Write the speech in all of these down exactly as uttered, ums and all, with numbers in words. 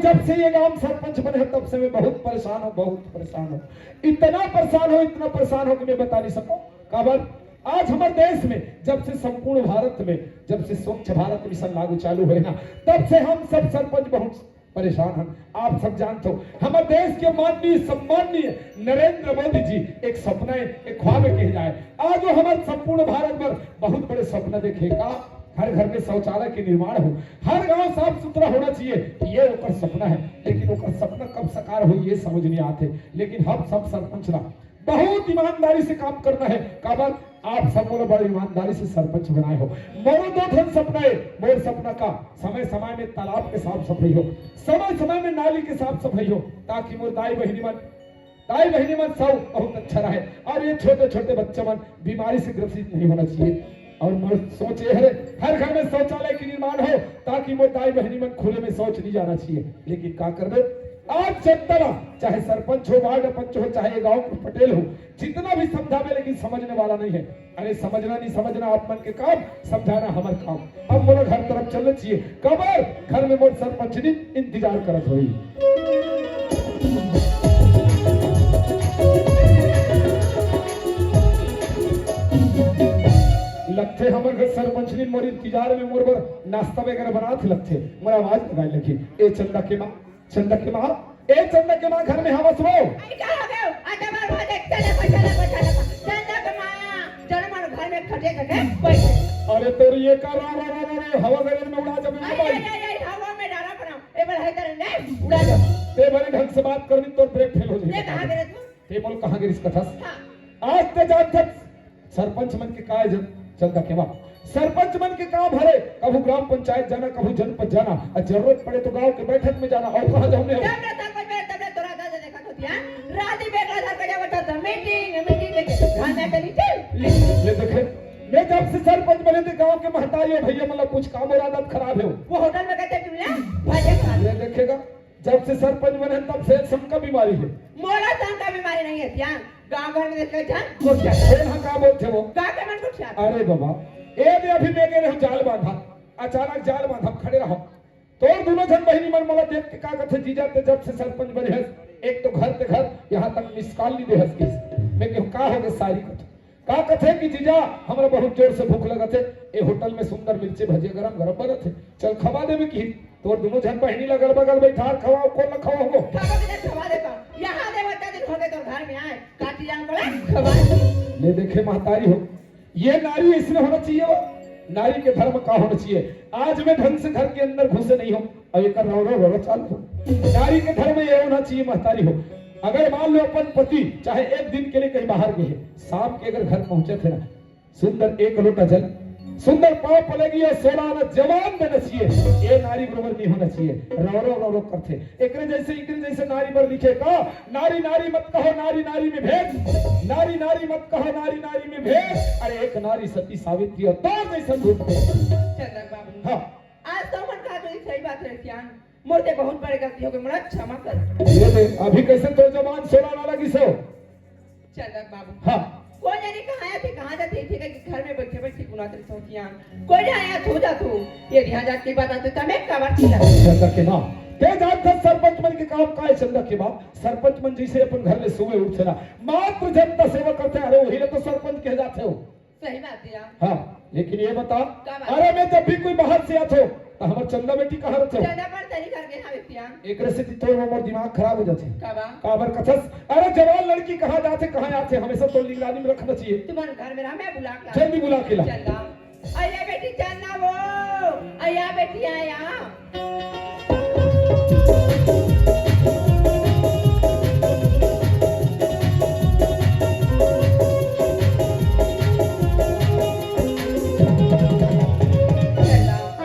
जब से ये गांव सरपंच बने हो, तब से मैं बहुत परेशान हूँ, बहुत परेशान हूँ। इतना परेशान हूँ, इतना परेशान हूँ कि मैं बता नहीं सकूँ। काबर, आज हमारे देश में, जब से संपूर्ण भारत में, जब से स्वच्छ भारत मिशन लागू चालू हुए ना, तब से हम सब सरपंच बहुत परेशान हैं। आप सब जानते हो, हमारे देश के माननीय, सम्माननीय नरेंद्र मोदी जी एक सपना, एक ख्वाब के जाए। आज वो हमारे संपूर्ण भारत भर बहुत बड़े सपना देखे का, हर घर में शौचालय के निर्माण हो, हर गांव साफ सुथरा होना चाहिए, ये ओकर सपना है। लेकिन ओकर सपना कब साकार हो, ये समझ नहीं आते। लेकिन हम सब सरपंच ना बहुत ईमानदारी से काम करना है। काबर, आप सब मोला बड़ा ईमानदारी से सरपंच बनाए हो। मोरो दो ठन सपना है। मोर सपना का समय समय में तालाब के साफ सफाई हो, समय समय में नाली के साफ सफाई हो, ताकि मोर दाई बहिनी मन, दाई बहिनी मन सब बहुत अच्छा रहे और ये छोटे छोटे बच्चे मन बीमारी से ग्रसित नहीं होना चाहिए। और मोर सोच ये है, हर घर में शौचालय की निर्माण हो, ताकि मोर दाई बहिनी मन खुले में शौच नहीं जाना चाहिए। लेकिन का करबे, आज जनता ला, चाहे सरपंच हो, वार्ड पंच हो, चाहे गांव के पटेल हो, जितना भी समझावे, लेकिन समझने वाला नहीं है। अरे, समझना नहीं समझना आप मन के काम, समझाना हमर काम। अब मोला घर तरफ चलना चाहिए। काबर, घर में मोर सरपंचनी इंतजार करत होई। लगथे हमर घर सरपंचनी मोर इंतजार में मोर बर नाश्ता वगैरह बनात हे लगथे। मोर आवाज लगाए लगी, ए चंदा के माँ, चंदा के माँ, ए चंदा के माँ, घर में हवस वो? आई का हो गयो? आ डबल भाजे, चले पर, चले पर, चले पर। चंदा के माँ, जन मन घर में खटे खटे बैठे। अरे तोर ये का रा, रा, रा, रा, रा, हवा गरज में उड़ा जब आई, भाई। आई, आई, आई, हवा में डाला बना। ए बार है तेरे ने उड़ा दो। ते बड़े ढंग से बात करनी, तोर ब्रेक फेल हो जाए। ये कहाँ गए तू? ते बोल कहाँ गिरिस कथस? हाँ। आज ते जान थस सरपंच मन के काय जन-, जनता के बाप। सरपंच मन के काम हरे, कभू ग्राम पंचायत जाना, कभू जनपद जाना, और जरूरत पड़े तो गांव के बैठक में जाना। और कहाँ जाऊँ मैं? जब रहता कोई बैठ, तब तोरा दादा देखा तो दिया। राती बेटा घर पे जावत था, मीटिंग, मीटिंग लेके घर में चली थी। ले, ले देखे, मैं जब से सरपंच बने थे, गांव के महतारी और भैया मतलब कुछ काम और आदत खराब है। वो होटल में कहते, "तू ना भाजे खा ले।" ले देखेगा, जब से सरपंच बने हैं, तब से शंका बीमारी है। मोला शंका बीमारी नहीं है, ध्यान। गांव घर में देख के ध्यान, बोल क्या? कौन हा का बोलथे वो? गांव के मन को क्या? अरे बाबा, ए दे अभी मैं कह रहे हूँ जाल बांधा, अचानक जाल बांधा, खड़े रहो। तो दोनों झन बहिनी मन मोला देख के का कथे, "जीजा ते जब से सरपंच बने हस, एक तो घर ते घर, यहाँ तक मिस कॉल नहीं दे हस किस।" मैं कहूँ, "का हो गए सारी कथा?" का कथे कि जीजा, हमरा बहुत जोर से भूख लगत हे, ए होटल में सुंदर मिर्ची भजिया गरम गरम बनत हे, चल खवा देबे की। तोर दोनों झन बहिनी ल अगल बगल बैठा खवाओ, कोन ल खवाओ हो? खवा के खवा दे का? यहाँ दे बच्चा दिन हो गए तोर घर में आए, काटी जान को खवा। ले देखे महतारी हो, ये नारी इसने होना चाहिए, वो नारी के धर्म का होना चाहिए। आज मैं ढंग से घर के अंदर घुसे नहीं हूँ, अब एक रो रो रो रो चालू हो। नारी के धर्म ये होना चाहिए महतारी हो। अगर मान लो अपन पति चाहे एक दिन के लिए कहीं बाहर गए, शाम के अगर घर पहुंचे थे ना, सुंदर एक लोटा जल, सुंदर पांव पलेगी और सोलह आना जवान देना चाहिए। ये नारी बरोबर नहीं होना चाहिए, रो रो रो रो करथे। एकरे जैसे, एकरे जैसे नारी बर लिखे का, नारी नारी मत कहो, नारी नारी में भेद, नारी नारी मत कहो, नारी नारी में भेद। अरे एक नारी सती सावित्री और तोर जैसन रूप में। चंदन बाबू। हाँ। आज तो मन का तो सही बात है, सियान। मोर ते बहुत बड़े गलती हो गए, मोला क्षमा कर। ये दे, अभी कैसे तोर जबान सोला ना लगी सो? चंदन बाबू। हाँ। कोई नहीं कहाँ आया थे, कहाँ जाते थे, कि घर में बैठे बैठे गुनाते रहते हो, सियान। कोई नहीं आया, सो जा तू। ये ध्यान जाके बताते, तमे काबर चिल्ला? चंदा के माँ, ते जानत हस सरपंच मन के काम का है? चंदा के माँ, सरपंच मन जैसे अपन घर ले सुबह उठथे ना, मात्र जनता सेवा करथे, अरे वही ले तो सरपंच कहे जाथे हो। सही बात है यार। हाँ, लेकिन ये बता, का बात? अरे मैं जब भी कोई बाहर से आथो, तो हमर चंदा बेटी कहाँ रहथे हो? चंदा पर तेरी घर के हाँ व्यक्तियान। एकरे से तोर मोर दिमाग खराब हो जाथे। का बा? काबर कथस? अरे जवान लड़की कहाँ जाथे, कहाँ आथे, हमेशा तो निगरानी में रखना चाहिए। तुम्हारे घर में रहा, मैं बुला के ला। जल्दी बुला के ला। चंदा। अरे बेटी चंदा वो, अया बेटी आया।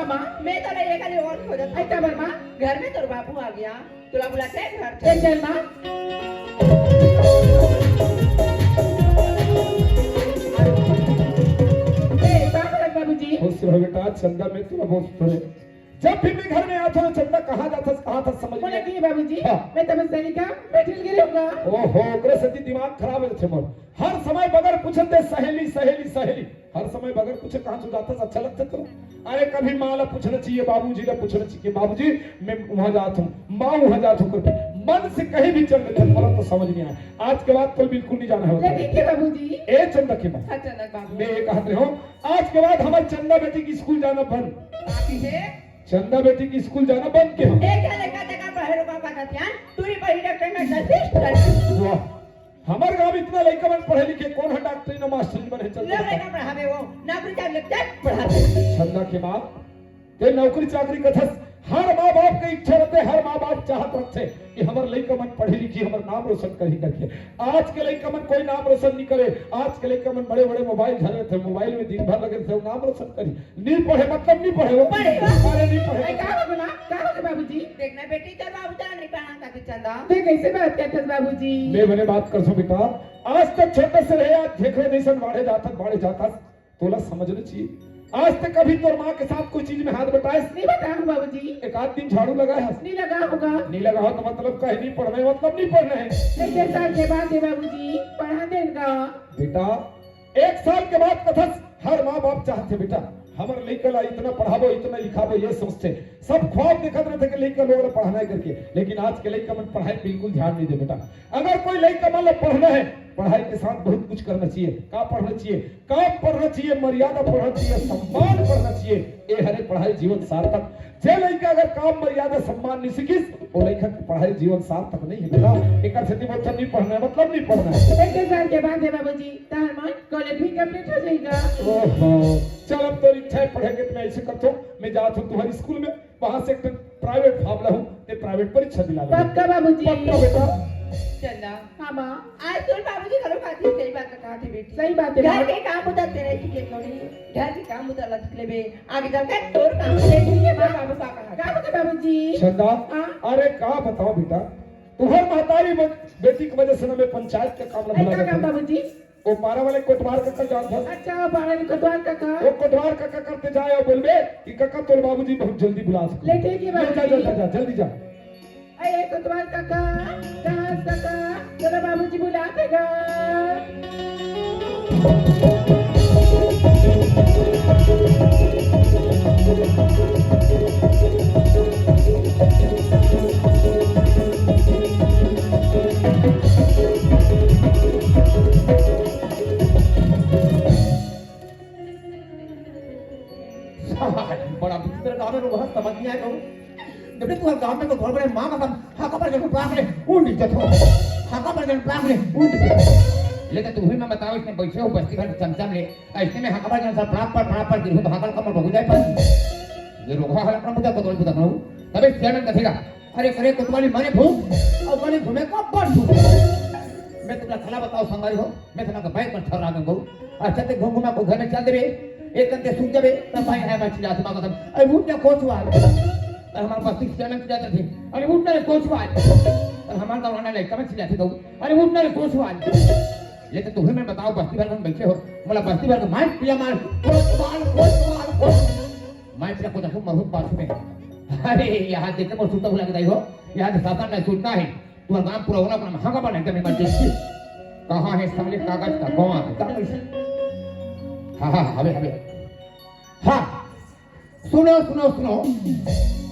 अम्मा, मैं तो नहीं, एक और खोजत। अच्छा, बर्मा। घर में तोर बाबू आ गया, तोला बुलाते हैं घर। ए, चल माँ। ए, का करत बाबूजी? खुश रहो बेटा, चंदा मैं तोला बहुत सुने। जब भी मैं घर में आथो, चंदा कहाँ जाथस, कहाँ था समझ बोले में। कि बाबूजी, हाँ। मैं तब सही का बैठल गिरी होगा। ओहो, ओकरे से दिमाग खराब है मोर। हर समय बगैर पूछते सहेली, सहेली, सहेली। हर समय बगैर कुछ कहाँ से जाता, अच्छा लगता तो? अरे, कभी माँ ला पूछना चाहिए, बाबूजी ला पूछना चाहिए, "बाबूजी, मैं वहाँ जात हूँ, माँ वहाँ जात हूँ," करके मन से कहीं भी चल देते, मला तो समझ नहीं आया। आज के बाद कोई बिल्कुल नहीं जाना है। ले ठीक है बाबूजी। ए चंदा के माँ, अचानक बाबू। मैं ये कहत रहे हूँ, आज के बाद हमारे चंदा बेटी की स्कूल जाना बंद। बाकी है? चंदा बेटी की स्कूल जाना बंद के हम। एक लड़का तक पढ़े रुका पाता ध्यान, टूरी पढ़ी डॉक्टर में दस कर। वाह, हमर गांव इतना लइका मन पढ़े लिखे, कोन ह डॉक्टरी न मास्टरी बने चल लो सकता? लइका पढ़ावे वो, नौकरी चाकरी लग जाए, पढ़ाते। चंदा के माँ, ते नौकरी चाकरी कथस, हर माँ बाप के इच्छा रहते, हर माँ बाप चाहत रखते कि हमर लइका मन पढ़ी लिखी, हमर नाम रोशन करही करके। आज के लइका मन कोई नाम रोशन नहीं करे। आज के लइका मन बड़े बड़े मोबाइल धरे थे, मोबाइल में दिन भर लगे थे, नाम रोशन करी। नहीं पढ़े मतलब नहीं पढ़े वो। पढ़े वो। अरे नहीं पढ़े। अरे का हो गया माँ? का हो गया बाबूजी? देखना बेटी, तेरे बाबू जान नहीं पढ़ा था कि चंदा। ते कैसे बात करते बाबूजी? मैं बने बात कर सो बेटा। आज तक छोटे से रहे, आज घेखड़े जैसन बाढ़े जाता, बाढ़े जाता। तोला समझना चाहिए। आज तक कभी तोर माँ के साथ कोई चीज में हाथ बटाए? नहीं बटाया हूँ बाबूजी। एक आध दिन झाड़ू लगाए हस? नहीं लगा होगा। नहीं लगा हो तो मतलब कहीं नहीं पढ़ना है, मतलब नहीं पढ़ना है। एक डेढ़ साल के बाद ये बाबूजी पढ़ा देगा। बेटा, एक साल के बाद कथस, हर माँ बाप चाहते बेटा, हमर लइका ला इतना पढ़ाबो, इतना लिखाबो, ये सोचते, सब ख्वाब देखत रहते कि लइका लोग ला पढ़ना है करके। लेकिन आज के लइका मन पढ़ाई बिल्कुल ध्यान नहीं दे बेटा। अगर कोई लइका मन ला पढ़ना है, पढ़ाई के साथ बहुत कुछ करना चाहिए। का पढ़ना चाहिए? काम पढ़ना चाहिए, मर्यादा पढ़ना चाहिए, सम्मान पढ़ना चाहिए। ए हरे पढ़ाई जीवन सार्थक। जे लइका अगर काम, मर्यादा, सम्मान नहीं सीखिस, वो लइका के पढ़ाई जीवन सार्थक नहीं है बेटा। एकर सेती बोलथन नहीं पढ़ना है, मतलब नहीं पढ़ना है। एक डेढ़ साल के बाद है बाबूजी, तार मन कॉलेज भी कंप्लीट हो जाएगा। ओहो, चल अब तोर इच्छा है पढ़े के, तो मैं ऐसे करता हूँ, मैं जात हूँ तुम्हारी स्कूल में, वहाँ से एक ठन प्राइवेट फॉर्म लाहूँ, ते प्राइवेट परीक्षा दिला दे। पक्का बाबूजी। पक्का बेटा। चंदा। हाँ माँ। आज तोर बाबूजी घरों खाती सही बात कहा थे बेटी। सही बात है घर माँ। के काम उधर तेरे सीखे थोड़ी, घर के काम उधर लग लेबे, आगे जाके तोर काम से ठीक है माँ। बाबू का कहा? का होते बाबूजी? चंदा, हाँ? अरे का बताओ बेटा, तुम्हार महतारी बे-, बेटी की वजह से ना मैं पंचायत का काम अरे लगा का काम था। बाबूजी? वो पारा वाले कोटवार काका जानत हस? अच्छा, वो पारा वाले कोटवार काका। वो कोटवार काका करते जाए और बोलबे कि काका तोर बाबूजी बहुत जल्दी बुला सकते। ले ठीक है ले जा, जा, बाबूजी। जा, जा, जल्दी जा। अरे कोटवार काका, कहाँ काका? तेरा बाबूजी बुला देगा। बड़ा विचित्र गाँव में लोग हैं, समझ नहीं आए कहूँ। जब भी तुम्हारे गाँव में कोई घर बड़े माँ का काम, हाका पर जब प्रांग ले, उंडी जथो। हाका पर जब प्रांग ले, उंडी जथो। लेकिन तुम्हें मैं बताऊँ, इसमें बैठे हो बस्ती भर चमचम ले, ऐसे में हाका पर जब सब प्रांग पर, प्रांग पर गिरहु तो हाका कमर बगु जाए पर। ये रोगा हाल अपना मुझे बदल बुदा करूँ। तबे सियान कथेगा, अरे करे कोतवाली माने भूख और माने घूमे का बड़ भूख। मैं तुमला खला बताओ संगवारी हो, मैं तुमला का बैग पर ठहरा दूंगा। अच्छा ते घूम घुमा को घर में चल देबे, एक घंटे सूत जाबे, तब भाई है मैं चिल्लात माँ कसम, अरे उठ ना कोतवाल। तो हमारे पास सिक्स चैनल चिल्लाते थे, अरे उठ ना रे कोतवाल। तो हमारे गाँव वाला लड़का में चिल्लाते तो, अरे उठ ना रे कोतवाल। ये तो तुम्हें मैं बताओ बस्ती भर में बैठे हो, मतलब बस्ती भर के मार पिया मार, कोतवाल, कोतवाल, कोतवाल। मैं तेरा को देखो मरहूँ पास में। अरे, यहाँ देखे मोर सूता हुआ लग रही हो। यहाँ तो साता नहीं सूतना है। तुम्हारा गांव पूरा होना अपना भागा बना एकदम इमरजेंसी। कहाँ है साले कागज का गवां? हाँ, हाँ, हाँ, हवे, हवे। हाँ, सुनो, सुनो, सुनो।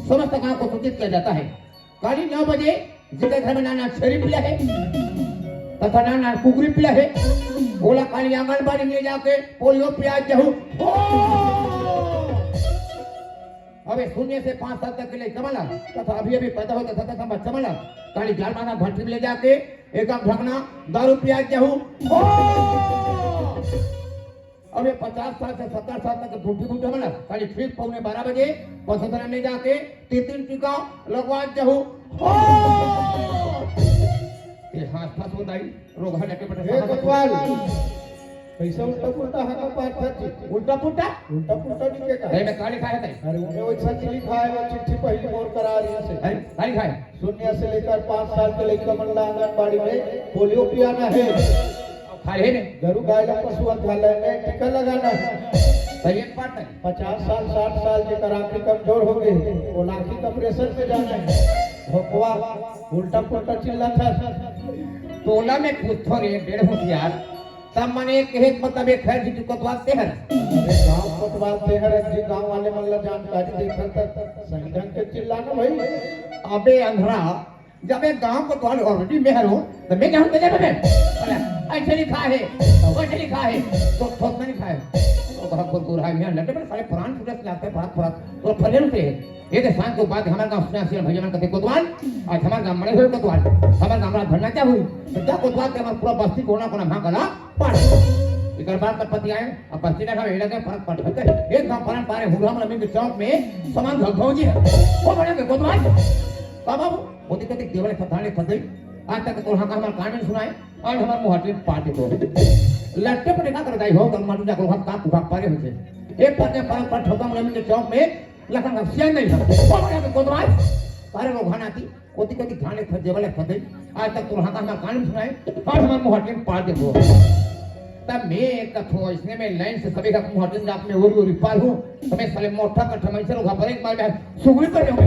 समस्त गांव को सूचित किया जाता है। काली नौ बजे जेकर घर में नाना छेरी पिला हे, तथा नाना कुकरी पिला हे, ओला काली आंगनबाड़ी में ले जाके पोलियो पिया जहू। हो! अबे शून्य से पाँच साल तक के लइका मन ला, तथा अभी अभी पैदा होय तथा तथा बच्चा मन ला, काली जाल माना भट्टी में ले जाके एक आध ढकना दारू पिया जहू। हो! अब ये पचास साल से सत्तर साल तक के बूढ़ी बूढ़ा मन ला, खाली ठीक पौने बारह बजे पशुधन में जाके तीन तीन टीका लगवा जहू। हो! ये हाथ था सो दाई, रोग है लेके बेटा हे साहब। कोतवाल, कैसे उल्टा पुल्टा हाका पारथस जी? उल्टा पुल्टा? उल्टा पुल्टा नहीं के का? अरे मैं का लिखा है तै? अरे उन्हें वो सच लिखा है, वो चिट्ठी पहली मोर करा रही है। अरे का लिखा है? शून्य से लेकर पाँच साल के लइका मन ला आंगनबाड़ी में पोलियो पियाना है। खाली है नहीं। गरु गाय ला पशु अध्यालय में टीका लगाना है। सही एक बात है। पचास साल, साठ साल जेकर आंखी कमजोर हो गए, वो आंखी का ऑपरेशन में जाना है। भोकवा उल्टा पुल्टा चिल्लाथस। तोला में कुछ थोड़े डेढ़ होशियार। सब मन एक, एक मतलब एक है जी, कोतवाल ते हर। अरे गांव कोतवाल ते हर जी, गांव वाले मन ला जानकारी देकर त सही ढंग के चिल्ला ना भाई। अबे अंधरा, जब एक गांव कोतवाल already मैं हूं, तो मैं क्या हूं तेरे पे? अरे, ऐसे लिखा है, वैसे लिखा है, तो ठोक में लिखा है। तो बहुत कुरकुरा है, यहाँ लड्डे पर सारे प्राण छूटे से जाते हैं, फरक, फरक, तो फले होते हैं। ये तो शांत को बात हमारे गांव सुना, सियान भैया मन कहते कोतवाल, आज हमारे गांव मरे हुए कोतवाल, हमारे गांव रात भरना क्या हुई? तो क्या कोतवाल के हमारे पूरा बस्ती कोना कोना भाग गला पाट। इकर बात का पति आए, अब बस्ती ना खावे, इधर के फरक पड़ गए। एक गांव परन पारे हुराम रमी के चौक में समान भगभौजी है। वो बड़ा के कोतवाल। बाबा वो, वो दिक्कत एक देवले फताने फतई। आज तक तो हम हमारे कान में सुनाए, आज हमारे मुहाटे पाटे तो। लट्टे पटे का कर दाई हो, गंगा जा को हम का कुखा पारे होते। एक पत्ते पर पर ठोका रमी के चौक में लखन का सियान नहीं था। वो बड़ा के कोतवाल। अरे वो घाना थी। कोती कोती घाने खजे वाले फदे। आज तक तुरहा का हमार कान सुनाए, आज हमार मुहाटिन पार दे दो। तब मैं एक कथो, इसने मैं लाइन से सभी का मुहाटिन जात में ओरी ओरी पार हूँ। तो मैं साले मोटा का ठमाई से लोग पर एक बार में सुगुल कर रहे हूँ।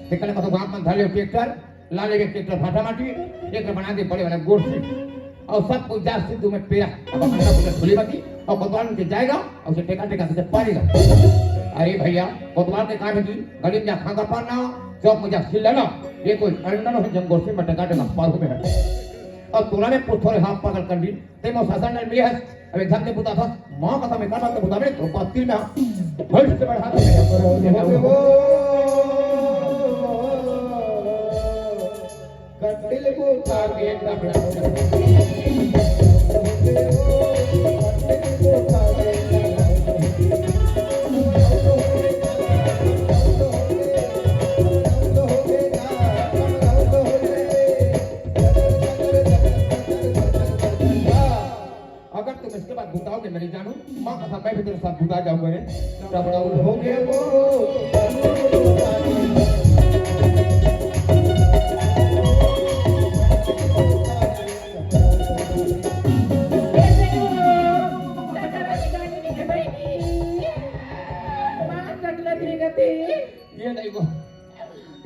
देखने का तो गांव में धाले ट्रैक्टर, लाले के ट्रैक्टर फाटा माटी, ट्रैक्टर बना दे बड़े वाला गोड़ से। और सब कोई जा सिद्धू में पेरा, अब अपना पूरा खुली बाकी, और कोतवाल उनके जाएगा, और उसे टेका टेका से पारेगा। अरे भैया, कोतवाल के काम है जी, गली में जा खांगा पाना, चौक में जा सिल लेना, ये कोई अंडा नहीं, जंगोर से मटका टेका पार हो गया। और तोला में पुथोरे हाथ पकड़ कर ली, ते मो शासन नहीं मिले है, अब एक धन के बुता था, माँ का समय करना तो बुता में, तो बात तीन में, भविष्य से बढ़ा दो। कटिल को तागे तबड़ा। अगर तुम इसके बाद बुताओगे मेरी जानू, माँ कसम, मैं भी तेरे साथ बुता जाऊंगा रे। तबड़ा हो गया वो। ये नहीं वो।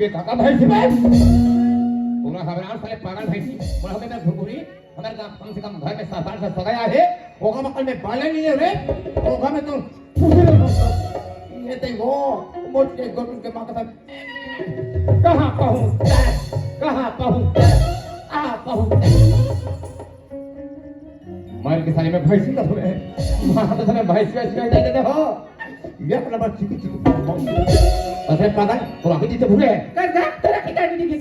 ये काका भैंसी भाई। पूरा हवरान साले पागल भैंसी। बोला हमें मैं घुघुरी। हमारे गांव कम से कम घर में सात आठ सौ सगाई है। होगा मकल में बाले नहीं है रे। होगा में तो ये तो वो मोट के गोटू के माँ का कहाँ पहुँचता है? कहाँ पहुँचता है? आ पहुँचता है। मार के साले में भैंसी का सुने। माँ तो साले भैंसी का सुने दे देते हो। ये अपना बात चिकू चिकू। अरे पागल, तो आगे जीते भूले। कर दे, तेरा की करनी थी।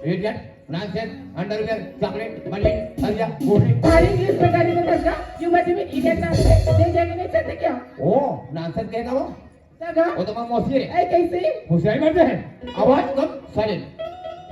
Idiot, nonsense, underwear, chocolate, बनियान, हरिया, गोभी। भारी English में गाली देता है, क्यों बची में idiot nonsense, दे देंगे नहीं सकते क्या? ओ, nonsense कहेगा वो? क्या कहा? वो तो मैं मौसी है। ऐ कैसे? होशियारी मारते हैं। आवाज कम, silent।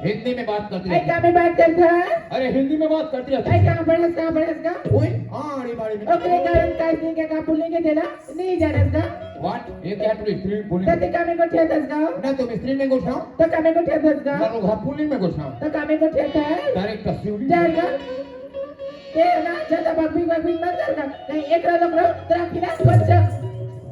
हिंदी में बात करती ऐ रहती। क्या में बात करता है? अरे हिंदी में बात करती रहती। ऐ कहाँ पढ़स, कहाँ पढ़स का? ओए, हाँ, आड़ी बाड़ी में। ओकरे कारण का नहीं क्या, का बोलेंगे देला? नहीं जानस का? What? ये क्या तू स्त्री बोली? तो ते का में गोठिया दस गाँव? ना तो स्त्री में गोठाओ। तो का में गोठिया दस गाँव? ना लोग पुलिस में गोठाओ। तो का में गोठिया था? Direct कस्यूरी। डर का? ते ना ज्यादा बकबी बकबी मत कर का। नहीं एक लोग रहो, तेरा खिलाफ बच्चा।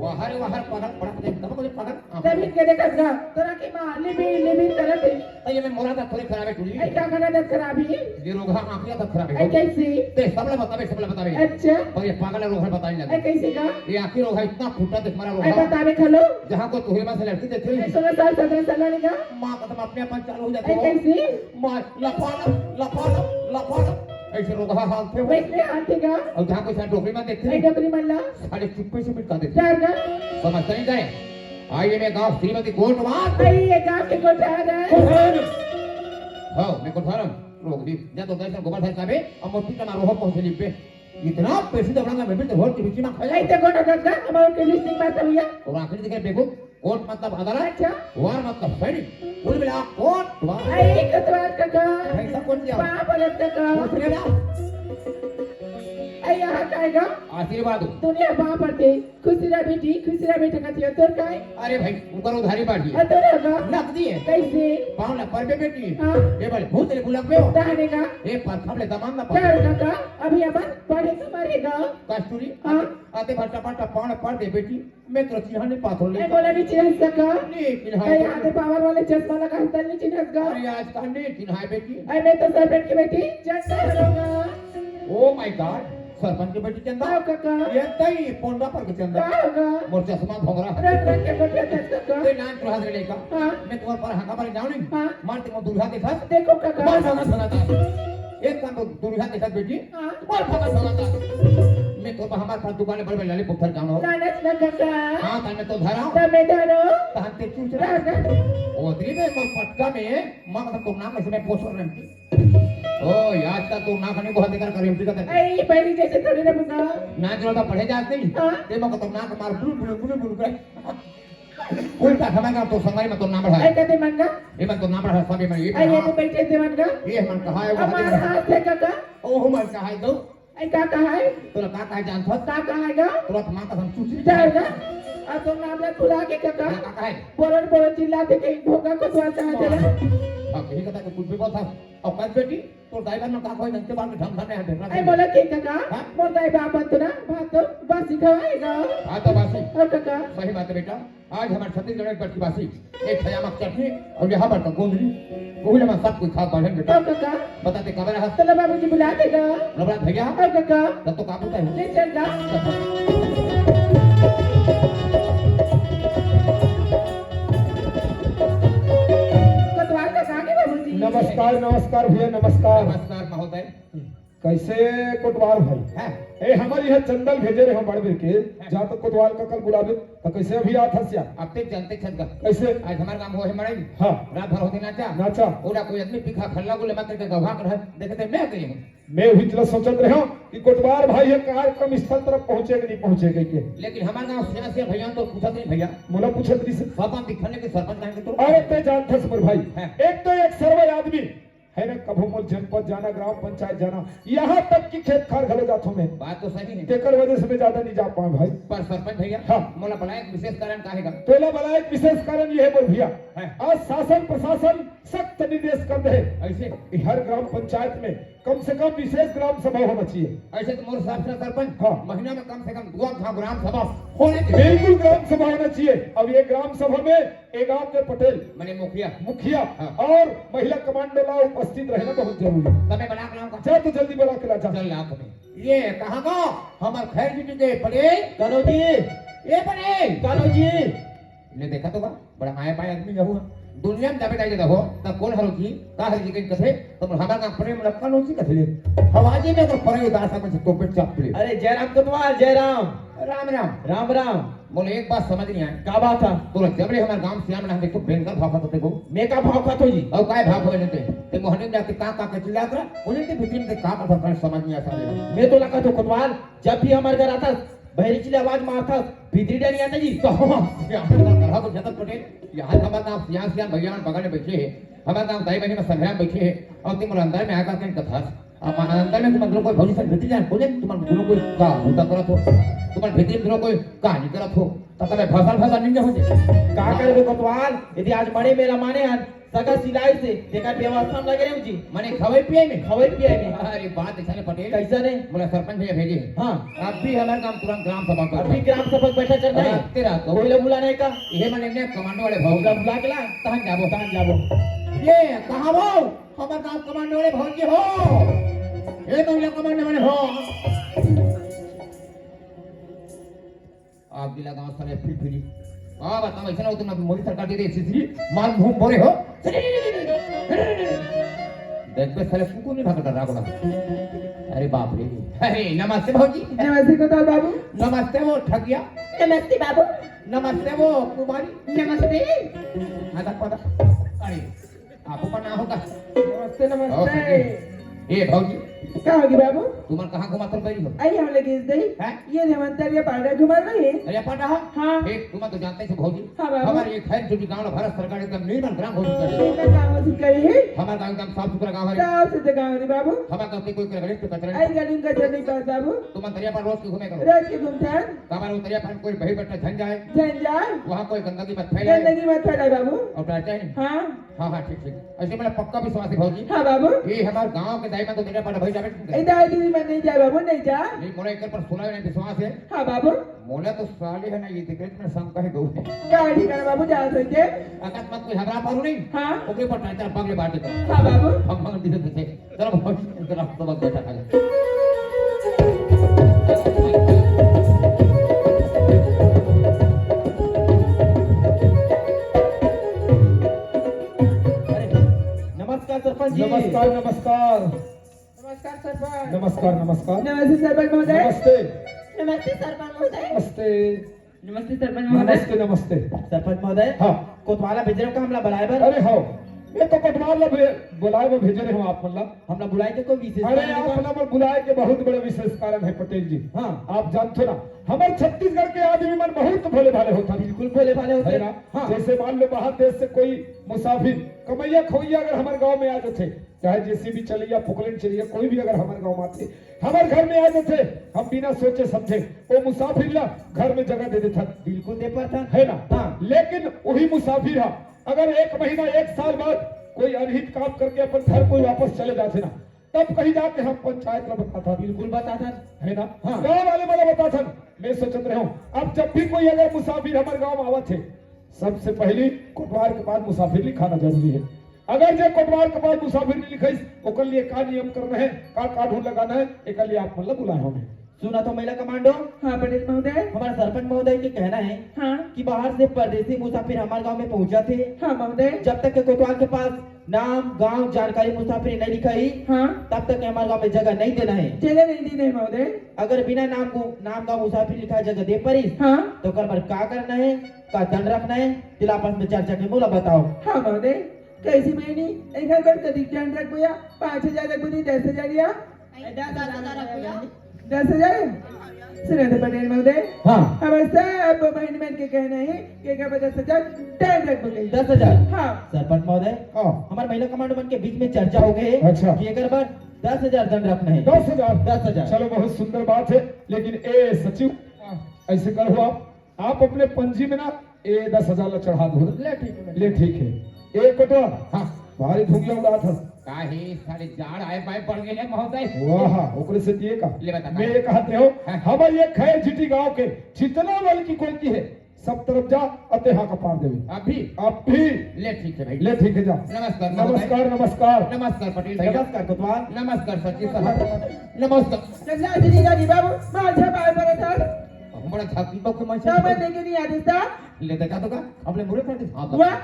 वाह रे वाह, पागल, पड़ा पड़ा, कब बोले पागल? हाँ। जमीन के देखत गा, तोरा के माँ लिबी लिबी करत है। तो ये मैं मोरा था थोड़ी खराब है टूरी। ऐ का करना दस खराबी? ये रोगहा आँखिया था खराब ऐ है। कैसी? ते सबला बतावे, सबला बतावे। अच्छा। पर ये पागल रोगहा बताने ऐ लगे। कैसी का? ये आँखी रोगहा इतना फूटा देख मारा ऐ रोगहा। बतावे खलो। जहाँ को तुहे में से लड़की देखे। ऐ सोलह साल, सत्रह साल वाली का? माँ कसम अपने आप चालू हो जाती ऐ हो। कैसी? मार, लफाड़ा, लफाड़ा, लफाड़ा। ऐसे रोगहा हाथ थे वो। वैसे हाथ थे का? और जहाँ कोई सा डोकरी में देखते ऐ नहीं। डोकरी मल्ला। साले चुप्पे से मिटा देते। क्या का? समझता नहीं जाए। आइए मैं गांव श्रीमती कोटवार। आइए गांव के कोठार है। कोठार। हाँ, मैं कोठार हूँ। रोक दी। जा तो दर्शन गोपाल साहब का बे, अब मोती का ना रोह पहुंचे लिपे। इतना पैसे दबड़ा ना मैं भी तो होल की बिची ना खाया। ऐसे कोठार दस का, हमारे के लिस्टिंग बात भैया। और आखिरी दिखे बेकूफ, कोट मतलब अदालत, अच्छा। वार मतलब सैनिक। कुल मिला कोटवार। अरे कोटवार काका। भाई साहब कौन क्या? बाप रत काका। पूछ ले ना। अरे यहाँ का आएगा? आशीर्वाद हो। दुनिया बाप आते। खुशी रह बेटी, खुशी रह बेटा कथिया तोर काय? अरे भाई, ऊपर उधारी बाटी है। अ, तोर होगा? नकदी है। कैसे? पाँव ना पर बे बेटी। हाँ। ये वाले भूत ले बुला पे हो। दाने का? ये पर खबले दमान ना पर। डर काका, अभी अपन पढ़े तो मरेगा। कस्तूरी, हाँ। आते भट्टा पट्टा पाँव ना पर दे बेटी। मैं तो चिन्हा नहीं पाथो ले। मैं बोला नहीं चिन्ह सका। नहीं चिन्हा। मैं यहाँ पे पावर वाले चश्मा लगा हूँ, तब नहीं चिन्ह सका। अरे आज का नहीं चिन्हा बेटी। अरे मैं तो सरपंच की बेटी, जनता होगा। Oh my God, सरपंच के बेटी चंदा। हाँ, काका। ये तई पोंडा पर के चंदा। का होगा? मोर चश्मा भोंगरा। अरे, रंग के बेटे थे, काका। ते नान तुरहास रे लइका। हाँ। मैं तुम्हारे पर हाका मारे जाऊँ नहीं। हाँ। मार ते मोर दुल्हा देखा। देखो, काका। मार भगा भगा था। एक काम तो दुल्हा देखा बेटी। हाँ। मार भगा भगा था। मैं तो हमारे पास दुकान बड़े बड़े लाली पत्थर जानो। लालच ना, काका। हाँ, तान मैं तो धरा। तब मैं धरो। तान ते चूच रहा। काका। ओ दिल में मोर पटका में माँ का तो नाम ऐसे मैं पोसर रही। ओ, आज तक तो नाक नहीं बहुत देखकर करेंसी का देखकर। ए, पहली जैसे थोड़ी ना बुझा। ना जो तो पढ़े जात नहीं। हाँ। ते मको तो नाक मार बुलु, बुलु, बुलु, बुलु करे। कोई का समय का तो समय में तो ना बढ़ा। ए, कदे मन का? ये मन तो ना बढ़ा, सब ये मन ये ए, ये तो बैठे दे मन का? ये मन कहा है, वो हमारा हाथ है काका। ओ, हमारा कहा है तो? ए, का कहा है? तोला का कहा है जानत हस? का कहा है गा? तोला तो माँ कसम चूची। जाएगा। अब तो नाम ला भुला के काका। का कहा है? बोलन, बोलन चिल्ला दे के भोगा को द्वार कहा दे रहा। अब यही कहता कि कुछ भी बोलता। अउ कस बेटी, तोर दाई भाई मन का कोई नंगे बाल में ढंग ढंग नहीं ढंग ए, बोला के काका, हाँ? मोर दाई बाप तो ना, भात तो बासी खवाएगा। हाँ, तो बासी। ओ काका। सही बात है बेटा, आज हमारे छत्तीसगढ़ में बरकी बासी, एक खयामक चटनी अउ यहाँ पर का गोंदली, वही ला मैं सब कुछ खा पालन बेटा। ओ काका। बता ते काबर हस? तोला बाबूजी बुला देगा। बुला भैया। ओ काका। तब तो काबू का है। ले चल जा। कोतवाल का कहाँ है बाबूजी? नमस्कार, नमस्कार भैया, नमस्कार। नमस्कार महोदय। कैसे कोतवाल भाई? हाँ। ए, हमर यहाँ चंदल भेजे रहे हम बड़बीर के, हाँ। जा तो कोतवाल का कल बुलावे, तो कैसे अभी आत हस यार? अब ते जानते छत का। कैसे? आज हमारे गांव हो है मड़ई। हाँ। रात भर होते नाचा। नाचा। ओला कोई आदमी पिखा खल्ला को ले मत करके गवा कर है। देखते मैं गई हूँ। मैं भी इतना सोचत रहे हूँ कि कोतवाल भाई ये कार्यक्रम स्थल तरफ पहुँचे कि नहीं पहुँचे कह के। लेकिन हमारे गांव सियासी भैया तो पूछत नहीं भैया। मोला पूछत नहीं से। बाबा दिखने के सरपंच नहीं तो। अरे ते जानत हस मोर भाई। हाँ। एक तो एक सर्व आदमी है ना, कभू मोर जनपद जाना, ग्राम पंचायत जाना, यहाँ तक कि खेत खार घलो जाथो मैं। बात तो सही है। तेकर वजह से मैं ज्यादा नहीं जा पाऊँ भाई। पर सरपंच भैया, हाँ। मोला बलाए के विशेष कारण का है गा? तोला बलाए के विशेष कारण ये है मोर भैया। हाँ। आज शासन प्रशासन सख्त निर्देश कर दे है ऐसे? कि हर ग्राम पंचायत में कम से कम विशेष ग्राम सभा होना चाहिए। ऐसे तो मोर हिसाब से सरपंच, हाँ। महीना में कम से कम दो घाव ग्राम सभा होने चाहिए। बिल्कुल ग्राम सभा होना चाहिए। अब ये ग्राम सभा में ए गांव के पटेल, माने मुखिया। मुखिया हाँ। और महिला कमांडो ला उपस्थित रहना बहुत जरूरी है। तबे बला के लाऊं का? जा तो जल्दी बला के ला जा। चल ला तबे। ये कहाँ का? हमार खैर जुटी के पटेल। कालो जी। ए पटेल। कालो जी। ले देखा तो का? बड़ा आए पाए आदमी हुआ। दुनिया में दबे डाले रहो, तब कौन हरो जी? का हरो जी कहीं कथे? तो हमार नाम पटेल, मतलब कालो जी कथे ले। हवाजी में अगर परे उदास है, तो पेट चाप ले। अरे जयराम कोतवाल, जयराम। राम राम। राम राम। मोला एक बात समझ नहीं आए। का बात है? तोला जब ले हमारे गांव सियाम ना देखो, बेंगल भाव खाते को। मैं का भाव खातो जी? और काय भाव खाते ते? ते मोहने में जाके का, का, का चिल्लात रहा? बोले ते भीतरी में ते का, का, का समझ नहीं आता ले। मैं तो लगा तो कोतवाल, जब भी हमारे घर आता, बहरी चिल्ला आवाज मारता, भीतरी डर नहीं आता जी। तो सियाम ना कहा को जतन पटेल, यहाँ हमारे गांव सियाम, सियाम भैया बगल में बैठे हैं, हमारे गांव दाई बहनी में संग्राम बैठे हैं, और तुम अंदर में आकर के कथा अब अंदर में तुमन दोनों कोई भौजी से भीतरी जान, बोले तुमन दोनों कोई का मुद्दा करत हो, तुमन भीतरी में दोनों कोई कहानी करत हो, त तबे फसल फसल नहीं हो जे। का करबे कोतवाल, यदि आज मड़ई मेला माने हन, सगा सिलाई से, तेकर व्यवस्था में लगे रहे जी। माने खवई पियई में? खवई पियई में। अरे बात ऐसा ने पटेल। कैसा ने? मोला सरपंच भैया भेजे। हाँ। अभी हमारे गांव तुरंत ग्राम सभा कर। अभी ग्राम सभा बैठक करना है। तेरा तो। कोई लोग बुलाना है का? ये माने ने कमांडो वाले भाव का बुला के ला, तहन जाबो। तहन जाबो। ये कहाँ वो? हमर गांव कमांडो वाले भौजी हो, ए महिला कमांडो वाले हो। आग दिला गांव साले फिर फिरी। आ बताओ, ऐसा ना हो तुम मोदी सरकार दे दे, सिसरी मार मुंह बोरे हो। देखबे साले कुकुर नहीं भागता रागोड़ा। अरे बाप रे। अरे नमस्ते भौजी। नमस्ते कोतवाल बाबू। नमस्ते वो ठगिया। नमस्ते बाबू। नमस्ते वो कुमारी। नमस्ते। आधा पता। अरे आपको पर ना होगा। नमस्ते, नमस्ते। ए भौजी। का होगी बाबू? तुमन कहाँ घुमात रहो बई हो? आई हम लगे इस दई। हैं? ये धमंतरिया पाड़ा घुमा रहे हैं। अरे पाड़ा? हाँ। ए, तुमन तो जानते हो भौजी। हाँ बाबू। हमारे ये खैर चुकी गांव भारत सरकार एकदम निर्मल ग्राम घोषित कर दी। निर्मल ग्राम घोषित करी है। हमारा गांव एकदम साफ सुथरा गांव है। साफ सुथरा गांव है बाबू। हमारे गांव के कोई गली पे कचरा नहीं। आई गली में कचरा नहीं पास बाबू। तुमन दरिया पर रोज के घूमे करो। रोज के घूमते हैं। तो हमारे उतरिया पर कोई बही बट्टा झन जाए। झन जाए। वहाँ कोई गंदगी मत फैलाए। गंदगी मत फैलाए बाबू। और डरते हैं। हाँ। हाँ, हाँ, ठीक, ठीक। ऐसे मेरा पक्का विश्वास है, भौजी। हाँ, बाबू। ये हमारे गांव के दाई में तो मेरा बड़ा भाई जावे नहीं। ए, दाई दीदी में नहीं जाए, बाबू, नहीं जा। नहीं, मोला एक पर सुना नहीं विश्वास है। हाँ, बाबू। मोला तो साले है ना, ये दिक्कत में शंका है, गौ। क्या ठीक है, बाबू, जा सकते। अगर मत कोई हगरा पारू नहीं। हाँ। ओकरे पर टाटा पगले बाटे कर। हाँ, बाबू। हम, हम दिसे दिसे। चलो, भौजी, जरा तो बैठा खा ले। सरपंच जी। नमस्कार, नमस्कार। नमस्कार सरपंच। नमस्कार, नमस्कार। नमस्ते सरपंच महोदय। नमस्ते। नमस्ते सरपंच महोदय। नमस्ते। नमस्ते सरपंच महोदय। नमस्ते, नमस्ते। सरपंच महोदय। हाँ। कोतवाल ला भेजे रहेव का हमला बुलाए बर? अरे हाँ, मैं तो कोतवाल ला भे-, बुलाए बर भेजे रहेंव आप मन ला। हमला बुलाए के कोई विशेष अरे, कारण हे आप का? मन ला बुलाए के बहुत बड़े विशेष कारण हे पटेल जी। हाँ। आप जानथो ना, हमर छत्तीसगढ़ के आदमी मन बहुत भोले भाले होथन। बिल्कुल भोले भाले होथे। है ना? हाँ। जैसे मान लो बाहर देश से कोई मुसाफिर, कमैया खवैया अगर हमर गांव में आ जाथे, चाहे जेसीबी चलइया, पोकलेन चलइया, कोई भी अगर हमर गांव में आथे, हमर घर में आ जाथे, हम बिना सोचे समझे वो मुसाफिर ला घर में जगह दे देथन। बिल्कुल दे पाथन। है ना? हाँ। लेकिन वही मुसाफिर हा अगर एक महीना, एक साल बाद कोई अनहित काम करके अपन घर कोई वापस चले जाथे ना, तब कहीं जाके हम पंचायत ला बताथन। बिल्कुल बताथन। है ना? हाँ। गांव वाले मन ला बताथन। मैं सोचत रहेंव, अब जब भी कोई अगर मुसाफिर हमर गांव में आवत हे, सबसे पहली कोटवार के पास मुसाफिर लिखाना जरूरी हे। अगर जे कोटवार के पास मुसाफिर नहीं लिखाइस, ओकर लिए का नियम करना हे, का कानून लगाना हे, एकर लिए आप मन ला बुलाए हन। सुना तो महिला कमांडो। हाँ, पटेल महोदय। हमारे सरपंच महोदय के कहना हे हाँ। कि बाहर से परदेसी मुसाफिर हमारे गांव में पहुंचत हे, हाँ महोदय। जब तक के कोतवाल के पास नाम, गांव, जानकारी मुसाफिर नहीं लिखाही, हाँ। तब तक के हमारे गांव में जगह नहीं देना हे। जगह नहीं देना हे महोदय। अगर बिना नाम को, नाम गांव मुसाफिर लिखाए जगह दे परिस, हाँ। तो ओकर बर का करना हे, का दंड रखना हे, तेला आपस में चर्चा के मोला बताओ। हाँ महोदय, कैसे बहिनी, एकर बर कतिक दंड रखबो या? पाँच हजार रखबो कि दस हजार या? दस हजार रखबो या? दस हजार? सुना तो पटेल महोदय, हाँ। हमर सब बहिनी मन के कहना हे कि एकर बर दस हजार दंड रखबो कहिके। दस हजार? हाँ। सरपंच महोदय, हाँ। हमर महिला कमांडो मन के बीच में चर्चा हो गई हे अच्छा। कि एकर बर दस हजार दंड रखना हे। दस हजार? दस हजार। चलो, बहुत सुंदर बात हे, लेकिन ए सचिव, हाँ। ऐसे करो आप, आप अपने पंजी में ना ए दस हजार ला चढ़ा दो। ले ठीक हे। ले ठीक हे। ए कोटवार, हाँ। भारी धुगिया उड़ात हस। का हे, साले जाड़ आए बाए बढ़ गए हे महोदय। वाह, ओकरे से दिए का? ले बता, मैं का? ये कहत रहेंव, हाँ। हमर ये खैर झिटी गांव के जितना बल्कि कोई की हे, सब तरफ जा, अते हांका पार देबे। अभी? अभी। ले ठीक हे भाई। ले ठीक हे, जा। नमस्कार महोदय। नमस्कार, नमस्कार। नमस्कार पटेल भैया। नमस्कार कोतवाल। नमस्कार सचिव साहब। नमस्कार। नमस्कार। जगन्नाथ जी, जी बाबू, माझ्या पाय पडत आहात। बड़ा छाती बघ के माणसं ना, मैं लेके नहीं आते था। ले देखा तो का? अपने मुरे पर हाथ वाह।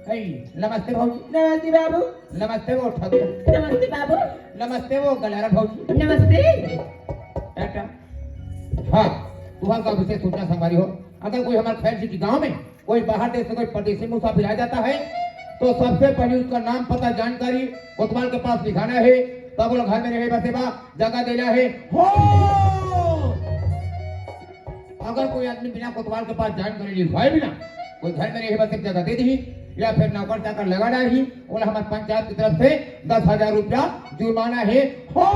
ए, नमस्ते भाऊजी। नमस्ते बाबू। नमस्ते वो ठाकुर। नमस्ते बाबू। नमस्ते वो गलारा भाऊजी। नमस्ते। बेटा, हाँ, तुम्हारा का विशेष सूचना संगवारी हो, अगर कोई हमारे खैर जी की गांव में कोई बाहर देश से कोई परदेसी मुसाफिर आ जाता है, तो सबसे पहले उसका नाम, पता, जानकारी कोतवाल के पास लिखाना है, तब वो घर में रहे बसे बा, जगह देना है। हो! अगर कोई आदमी बिना कोतवाल के पास जानकारी लिखवाए बिना कोई घर में रहे बसे जगह दे दी या फिर नौकर चाकर लगा डाली, ओला हमारे पंचायत की तरफ से दस हजार रुपया जुर्माना है। हो!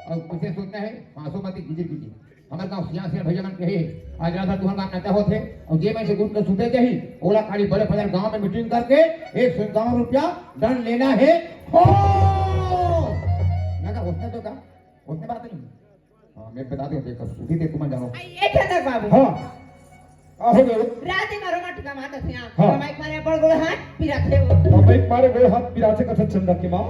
और कुछ सोचना है, पाँच सौ मत कीजिए, कीजिए। हमर गांव सियासी भैया मन कहे, आज रात तुहर गांव नचा होथे, और जे मन से गुट के सुते जाही, ओला काली बड़े बाजार गांव में मीटिंग करके एक सौ इक्यावन रुपया दंड लेना है। हो! ना का, उसने तो का? उसने बात नहीं। हाँ, मैं बता देंव, देखो, सुधी दे तुम जानो। आई, ये चंदर बाबू। हाँ। आहो रे। रात में रोमा टिका मारत हे। हाँ। कमाई के मारे बड़ गोड़ हाथ पिराथे हो। कमाई के मारे गोड़ हाथ पिराथे कथा चंदा के माँ।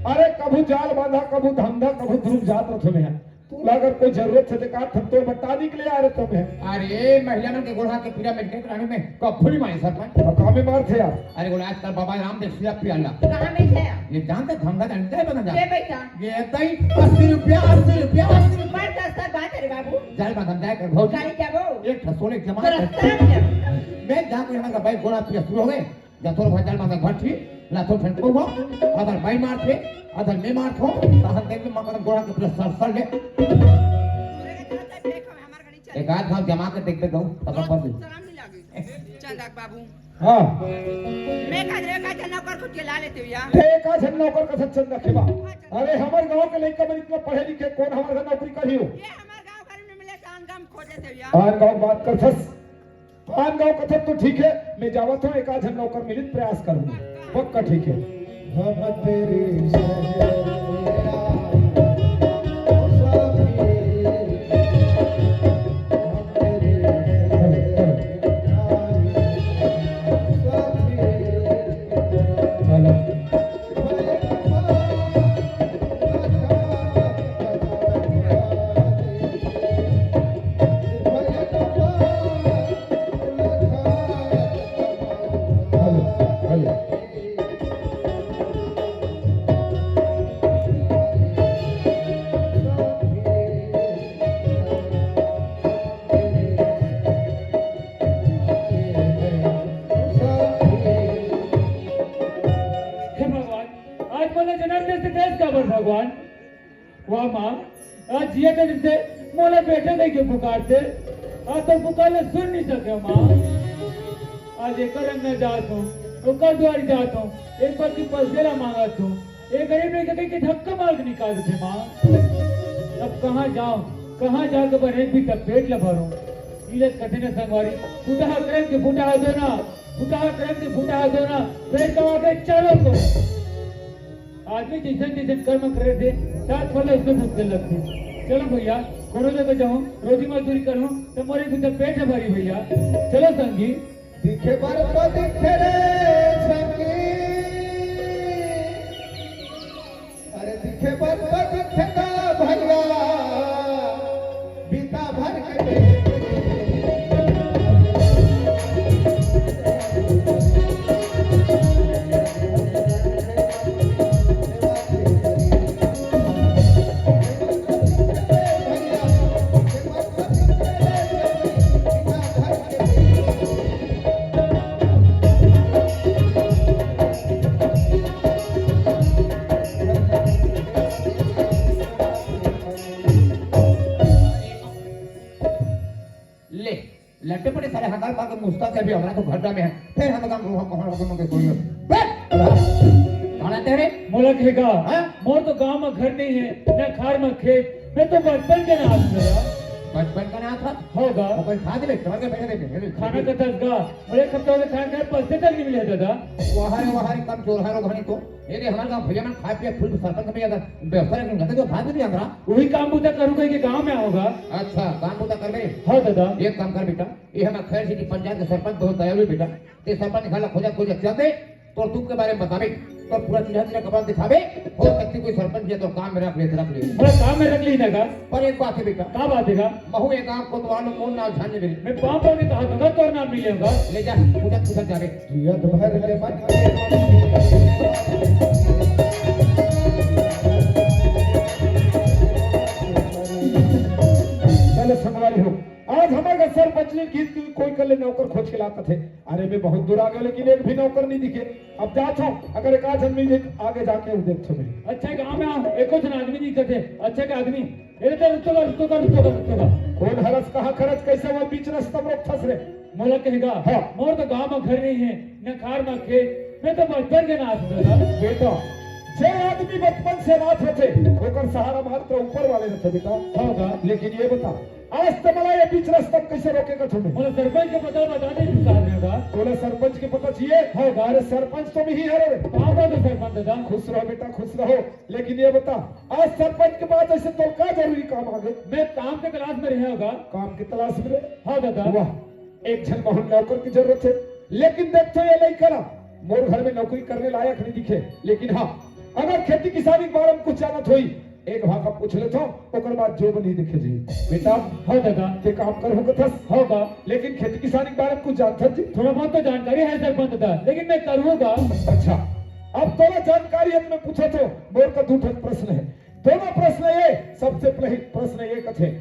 अरे, कभू जाल बांधा, कभू धंधा, कभू ध्रुव जात रथो में। तोला अगर कोई जरूरत हे, तो का थम तो बता निकले आ रहे तो मैं। अरे, महिला मन के गोड़ हाथ के पीड़ा मिटके कराने में कब फुली मारे सरपंच? अब कहाँ में मारथे यार? अरे, बोला आजकल बाबा रामदेव सिया पियाला। कहाँ में है? ये जानते धंधा जानते हैं बना जा। ये पैसा? ये तई अस्सी रुपया, अस्सी रुपया, अस्सी रुपया। बड़ सस्ता बात है रे बाबू। जाल बांधन जाए कर भौजी। गाड़ी क्या वो? एक ठसोले जमा तेरा कर। काम क्या? मैं जा कोई हमारा भाई गोड़ा पिया शुरू हो गए। जा तोर भाई जाल बांधन भर ठीक। ला तो फेंक को वो। अगर भाई मार थे, अगर मैं मार थो, तो हम देख के मकर गोड़ा के पूरा सर सर ले। एक आध घाव जमा के देख दे गऊ, तब पर भी। शर्म नहीं लगे? चंदा के बाबू। हाँ। मैं का रे का झन नौकर खुद के ला लेते हो यार। ते का झन नौकर का सच्चन रखे बा। अरे, हमर गांव के लइका मन इतना पढ़े लिखे, कौन हमर घर नौकरी करही हो? ये हमर गांव घर में मिले, आन गांव खोजे थे यार। आन गांव बात करथस। आन गांव कथक तो ठीक है, मैं जावत हूँ, एक आध झन नौकर मिलित प्रयास करूंगा। पक्का ठीक है। हम तेरी सहेलियां, साथी, हम तेरी सहेलियां, साथी। हेलो। Hello, hello. काबर भगवान? वाह माँ, आज जिया के दिन से मोला बेटा कहिके पुकारथे, आज तो पुकार ले सुन नहीं सके माँ। आज एकर अंगना जात हूँ, ओकर दुआरी जात हूँ, एक बार की पसेरा मांगत हूँ, ये गरीब लइका कहिके धक्का मार के निकाल देथे माँ। अब कहाँ जाऊँ, कहाँ जाके अपन एक बीता पेट ला भरूँ? इले कथे न संगवारी, फुटहा करम के फुटहा दो ना, फुटहा करम के फुटहा दो ना, पेट कमा के चलो तो। आदमी जइसन जइसन कर्म करे थे, सात फल उसमें भुगते लगते। चलो भैया, कोनो जगह जाऊँ, रोजी मजदूरी करूँ, तो मोरे भीतर पेट न भरी भैया। चलो संगी। दिखे बर तो दिखे रे संगी, अरे दिखे बर तो दिखे गा भैया, बीता भर के पेट ले, लट्टे पड़े सारे हंगाल पाके मुस्ता से भी हमारा तो घड्डा में है। फिर हम काम हम हम हम के कोई। बे! कौन है तेरे? मोला कहेगा, हाँ? मोर तो गांव में घर नहीं है, ना खार में खेत। मैं तो बचपन के नाथ हूँ। बचपन का नाथ था? होगा। वो कोई खा दे, चढ़ के बैठे थे। खाना का दस गा, बड़े खत्ता होते खाना खाए, पैसे तक नहीं मिले दादा। वहारे, वहारे कम चोर है, रोग नहीं तो। ये रे, हमारे गांव भैया मन खाए पिए फुल सरपंच में अगर व्यवस्था रखेंगे, तो भाग भी नहीं अंदरा। वही काम बूता करूँ कहिके गांव में आओगा। अच्छा, काम बूता कर मेरे। हाँ दादा। एक काम कर बेटा, ये हमारे खैर सिटी पंचायत के सरपंच बहुत दयालु बेटा। ते सरपंच घर ला खोजा, खोजा चल दे, तो दुख के बारे में बतावे, तो पूरा चिन्हा चिन्हा कपड़ा दिखावे, हो सकती कोई सरपंच ये तो काम में रख ले, रख ले। बस काम में रख ली ना का? पर एक बात है बेटा। का बात है का? महू एक आंख को तो आलू मोर नाम झाने मिले। मैं पाँव पड़ के कहा दूंगा, तोर नाम मिलेगा। ले जा, पूजा, पूजा जावे। जियत भर ले मत। चलो संगवारी हो, आज हमारे घर सरपंच ने गीत की कोई कर ले नौकर खोज के लाता थे। अरे मैं बहुत दूर आ गया, लेकिन एक भी नौकर नहीं दिखे। अब जात हूँ, अगर एक आध झन मिल जाए, आगे जाके वो देखथो मैं। अच्छा गांव में आ, एको झन आदमी नहीं दिखथे। अच्छा का आदमी, अरे तो रुक तो कर, रुक तो कर, रुक तो कर, रुक तो कर। कौन हरस, कहाँ खरच, कैसे वो बीच रास्ता में रोकथस रे? मोला कहेगा, हाँ। मोर तो गांव में घर नहीं है, न खार में खेत, मैं तो बचपन के नाथ हूँ दादा। बेटा, जे आदमी बचपन से नाथ होथे, ओकर सहारा मात्र ऊपर वाले रहथे बेटा। होगा। लेकिन ये बता, आज तो मला ये बीच रास्ता में कैसे रोकेगा तुम्हें? मोला सरपंच के पता बता दे, तू कहाँ रहेगा? तोला सरपंच के पता चाहिए? होगा। अरे सरपंच तो मैं ही हरे। कहाँ पर तो सरपंच दादा? खुश रहो बेटा, खुश रहो। लेकिन ये बता, आज सरपंच के पास ऐसे तो का जरूरी काम आ गए? मैं काम के तलाश में रहे होगा। काम के तलाश में रहे? हाँ दादा। वाह, एक झन महू नौकर की जरूरत है, लेकिन देखथो ये लइका ना, मोर घर में नौकरी करने लायक नहीं दिखे। लेकिन हाँ, अगर खेती किसानी के बारे में कुछ जानत होई, एक भाखा पूछ लेथो, ओकर बाद जो बनी देखे जी। बेटा, हाँ दादा। के काम करहू कथस? होगा। लेकिन खेती किसानी के बारे में कुछ जानथस जी? थोड़ा बहुत तो जानकारी है सरपंच दादा, लेकिन मैं करूँगा। अच्छा, अब तोला जानकारी है तो मैं पूछत हूँ, मोर का दू ठन प्रश्न है। दोनों प्रश्न ये, सबसे पहले प्रश्न ये कथे,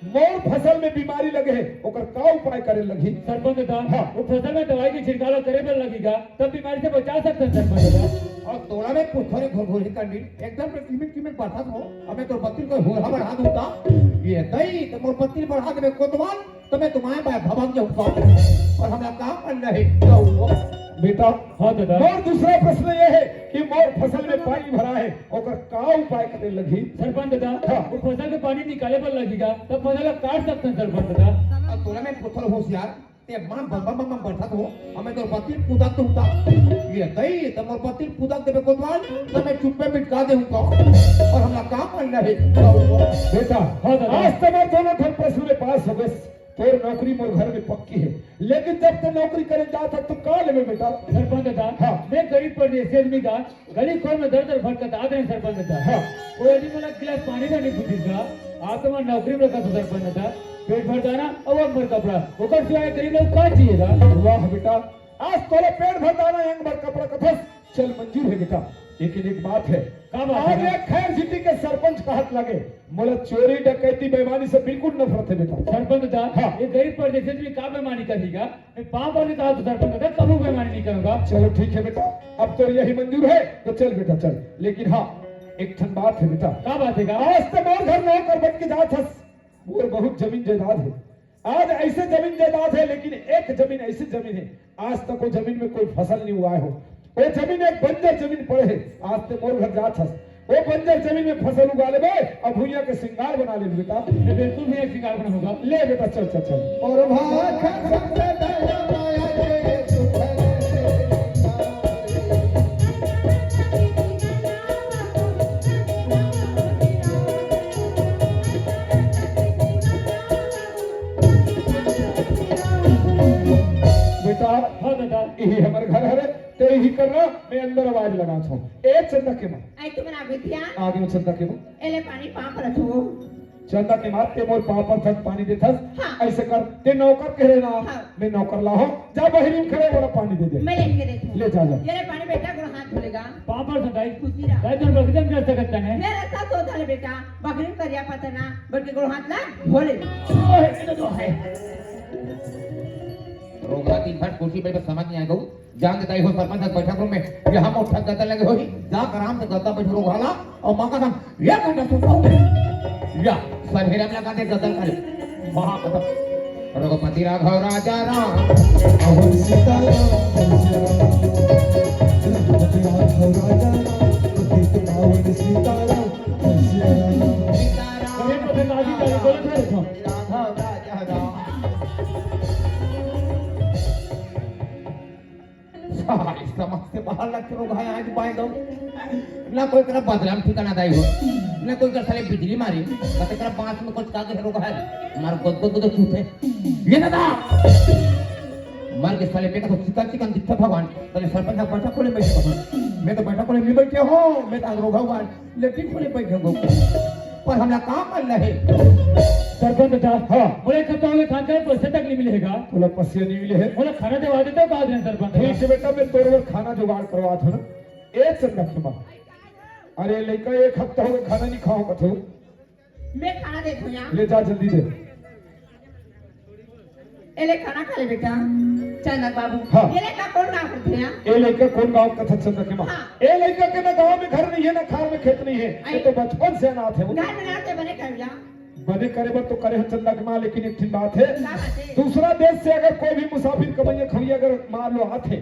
मोर फसल में बीमारी लगे है, ओकर का उपाय करे लगही? सरपंच दादा, हाँ। वो फसल में दवाई के छिड़काव करे बर लगेगा, तब बीमारी से बचा सकते हैं सरपंच दादा। और तोला में पुथरे घुरघुरी कंडी, एकदम से कीमत कीमत बढ़ा दो, हमें तो बत्ती को होरहा बढ़ा दूंगा। ये दई, तो मोर बत्ती बढ़ा दे कोतवाल, तो मैं तुम्हारे पास भवन जाऊंगा। और हमरा काम नहीं जाऊंगा। बेटा, हाँ दादा। और दूसरा प्रश्न ये है कि मोर फसल में पानी भरा है, ओकर का उपाय करे लगही? सरपंच दादा, हाँ। वो फसल के पानी निकाले बर लगेगा, तब फसल ला काट सकते हैं सरपंच दादा। अब तोला में पुथर होशियार, ते मां बम बम बम बरसात हो, हमें तो पति पुदक तो होता। ये दई, तो मोर पति पुदक देबे कोतवाल, तो मैं चुप्पे मिटका दे हूँ। और हमरा काम नहीं जाऊंगा। बेटा, हाँ दादा। आज तुम्हारे दोनों घर प्रश्न में पास हो गए। तोर नौकरी मोर घर में पक्की है, लेकिन जब ते नौकरी करे जात है तो का लेबे बेटा? सरपंच दादा, हाँ। मैं गरीब परदेसी आदमी का गली खोर में दर दर भटकत आत रहे सरपंच दादा। हाँ। वो यदि मोला गिलास पानी में नहीं पूछिस का, आप तो मैं नौकरी में रखा सरपंच दादा। पेट भर दाना और अक भर कपड़ा, ओकर सिवाय गरीब लोग का चाहिएगा? वाह बेटा, आज तोला पेट भर दाना, अक भर कपड़ा कथस, चल मंजूर है बेटा, लेकिन एक बात है। का बात है? आज एक खैर सिटी के सरपंच कहत लगे, मोला चोरी, डकैती, बेईमानी से बिल्कुल नफरत है बेटा। सरपंच दादा, हाँ। ये गरीब परदेसी आदमी का बेईमानी करेगा? मैं पाँव पड़ के कहा तो सरपंच दादा, कभू बेईमानी नहीं करूंगा। चलो ठीक है बेटा, अब तो यही मंजूर है तो चल बेटा चल। लेकिन हाँ, एक ठन बात हे बेटा। का बात हे गा? आज तो मोर घर नौकर बन के जात हस। मोर बहुत जमीन जायदाद हे। आज ऐसे जमीन जायदाद हे, लेकिन एक जमीन ऐसी जमीन हे, आज तक वो जमीन में कोई फसल नहीं उगाए हो। वो जमीन एक बंजर जमीन पड़े हे। आज ते मोर घर जात हस, वो बंजर जमीन में फसल उगा लेबे, अब भुइयां के श्रृंगार बना लेबे बेटा। मैं बिल्कुल भुइयां के श्रृंगार बनाऊंगा। ले बेटा, चल, चल, चल। और भाखा सबसे दया माया के सुख बेटा, हाँ दादा। यही हमर घर हरे, ते ही करना, मैं अंदर आवाज लगात हूँ। ए चंदा के माँ। आई तो बना बिटिया। आगे चंदा के माँ। एले पानी पाँव परत हूँ। चंदा के माँ, ते मोर पाँव परथस, पानी देथस। हाँ। ऐसे कर, ते नौकर कहे ना, हाँ। मैं नौकर ला हूँ, जा बहिरी में खड़े, ओला पानी दे दे। मैं लेके देती हूँ। ले जा, जा। ये ले पानी बेटा, गोड़ हाथ धो लेगा। पाँव परत हूँ दाई। खुशी रहा। दाई, तोर बगदम कर सकत है। ये रस्ता तो धर बेटा, बकरी में करिया पता ना, बल्कि गोड़ हाथ ला, धो ले। ओए, ये तो है। रोगहा दिन भर कुर्सी पे बस समझ नहीं आएगा। जान देता ही हो सरपंच साहब बैठक रूम में, यहाँ मोटा गद्दा लगे होही, जा आराम से गद्दा बैठ रोगहा ला, और माँ का नाम, या घंटा सुन पाओ। या, सर हेरम लगा दे गद्दा करे। महाकथा। रघुपति राघव राजा राम। अवध सीताराम, तुलसी राम। रघुपति राघव राजा राम, पतित पावन सीताराम, तुलसी राम। सीताराम। अरे, पता नहीं, गाड़ी चली, बोलो, बोलो, बोलो। राघव राजा राम। सारी समझ से बाहर लग के रोगहा है आज बाय दो। ना कोई करा बदला में ठिकाना दाई हो, ना कोई कर साले बिजली मारी, ना तो करा बांस में कुछ कागज रोगहा है। मार गोद गोद गोद चूते। ये दादा! मर के साले मैं का तो चिकन चिकन दिखता भगवान। साले सरपंच साहब बैठा कोले में बैठा। मैं तो बैठा कोले में बैठे हो, मैं तो रोगहा हुआ। लेकिन बोले बैठे हो। पर हमला का करना है? सरपंच बेटा, हाँ। बोले, "एक हफ्ता हो गया, खान का पैसा तक नहीं मिलेगा।" बोला, "पैसे नहीं मिले है।" बोला, "खाना देवा देते हो, कहा दें सरपंच बेटा?" ठीक है बेटा, मैं तोर बर खाना जुगाड़ करवात हूँ ना। ए चंदा के माँ, अरे लइका, एक हफ्ता हो गया, खाना नहीं खाओ कथो। मैं खाना देत हूँ यहाँ। ले जा, जल्दी दे। ए ले खाना खा ले बेटा। चंदक बाबू, हाँ। ये लइका कोन गाँव के थे? ए लइका कोन गाँव के थे चंदक के माँ? हाँ। ए लइका के ना गाँव में घर नहीं है, ना खार में खेत नहीं है। आई। ये तो बचपन से अनाथ है वो। घर में ना ते बने कर जा। बने करे बर तो करे है चंदक माँ, लेकिन एक ठिन बात है। का बात है? दूसरा देश से अगर कोई भी मुसाफिर कमैया खवैया अगर मान लो आथे,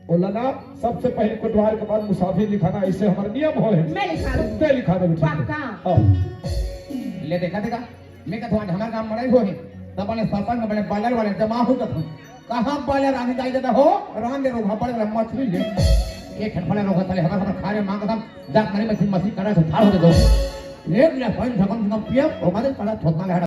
बोला ना, सबसे पहले कोटवार के बाद मुसाफिर लिखाना, ऐसे हमारा नियम हो है। मैं लिखा दूँ। मैं लिखा दे बेटा। पक्का। हाँ। ले देखा, देखा, मैं कहा आज हमारे गांव मड़ई हो है, तब बने सरपंच में बने बालर वाले जमा हो तब कहाँ बालर आने जाए जाता हो, रान दे रोगहा पड़े वाला मछली ले। एक ठन फला रोगहा साले हमारे हमारे खाने मांग था, जात मरी मछली मछली करा से ठार हो दो। एक गिलास पानी ढकन ढकन पिया, और मारे पड़ा थोतना लहरा।